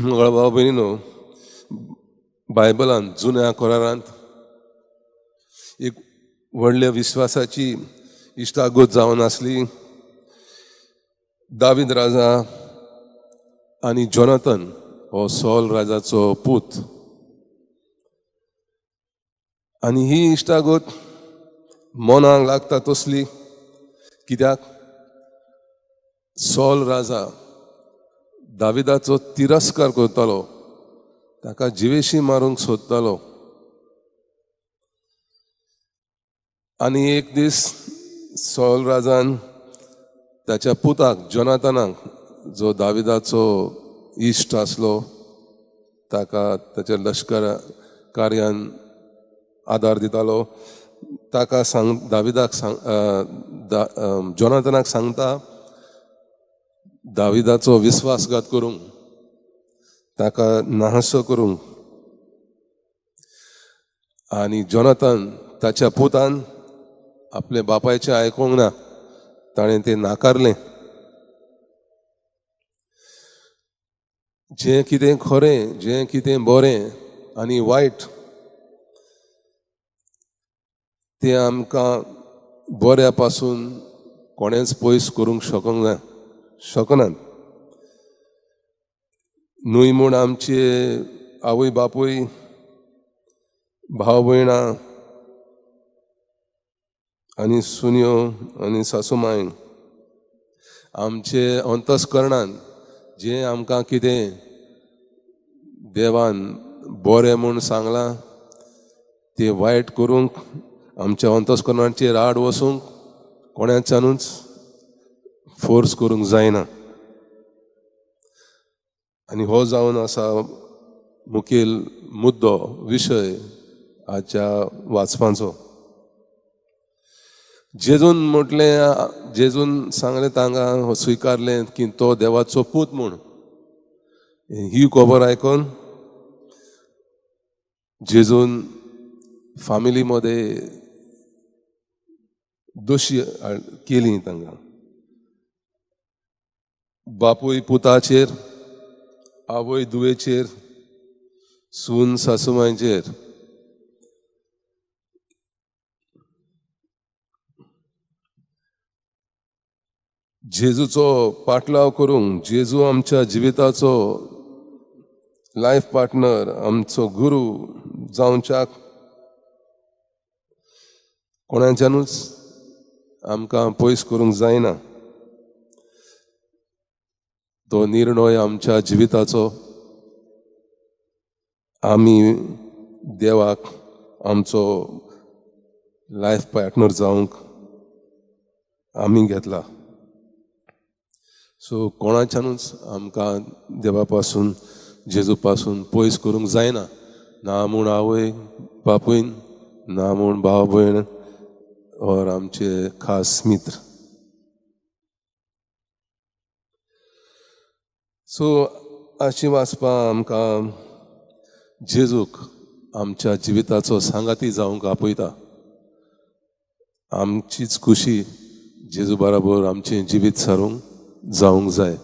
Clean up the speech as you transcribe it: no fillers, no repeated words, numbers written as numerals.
भाव भयणीनो, बायबलान जुन्या करारांत एक व्हडल्या विश्वासाची इश्टागत जावन आसली. दावीद राजा आनी जोनाथन हो सॉल राजाचो पूत, आनी ही इश्टागत मनाक लागता तसली. कित्याक सॉल राजा दाविदाचो तिरस्कार करतालो, ताका जिवेशी मारूंक सोदतालो. आनी एक दीस सॉल राजान ताच्या पुताक जोनाथनाक, जो दाविदाचो इश्ट आसलो, ताका ताच्या लश्कर कार्यान आदार दितालो, ताका सांग दाविदाक सांग जोनाथनाक सांगता दाविदाचो विस्वासघात करूंक, ताका नाहसो करूंक. आनी जोनाथन ताच्या पुतान आपले बापायचें आयकूंक ना, ताणें तें नाकारलें. जें कितें खरें, जें कितें बरें आनी वायट तें आमकां बऱ्या पासून कोणेंच पयस करूंक शकूंक ना, शकनात. न्हय म्हूण आमचे आवय बापूय, भाव भयणां आनी सुन्यो आनी सासूमाय आमचे अंतस्करणान जें आमकां कितें देवान बरें म्हूण सांगलां तें वायट करूंक, आमच्या अंतस्करणाचेर आड वचूंक कोणाच्यानूच फोर्स करूंक जायना. आनी हो जावन आसा मुखेल मुद्दो, विशय आजच्या वाचपाचो. जेजून म्हटलें, जेजून सांगलें तांकां, स्विकारलें की तो देवाचो पूत म्हूण. ही खबर आयकून जेजून फामिली मध्ये दोशी केली तांकां. बापूय पुताचेर, आवय धुवेचेर, सून सासूमांयचेर. जेजूचो पाटलाव करूंक, जेजू आमच्या जिविताचो लायफ पार्टनर, आमचो गुरू जावच्याक कोणाच्यानूच आमकां पयस करूंक जायना. तो निर्णय आमच्या जिविताचो, आमी देवाक आमचो लायफ पार्टनर जावंक आमी घेतला. सो कोणाच्यानूच आमकां देवा पासून, जेजू पासून पयस करूंक जायना. ना म्हूण आवय बापूयन, ना म्हूण भाव भयण और आमचे खास मित्र. सो अशी वाचपां आमकां जेजूक आमच्या जिविताचो सांगाती जावंक आपयता. आमचीच खुशी जेजू बराबर आमचें जिवीत सारूंक जावंक जाय.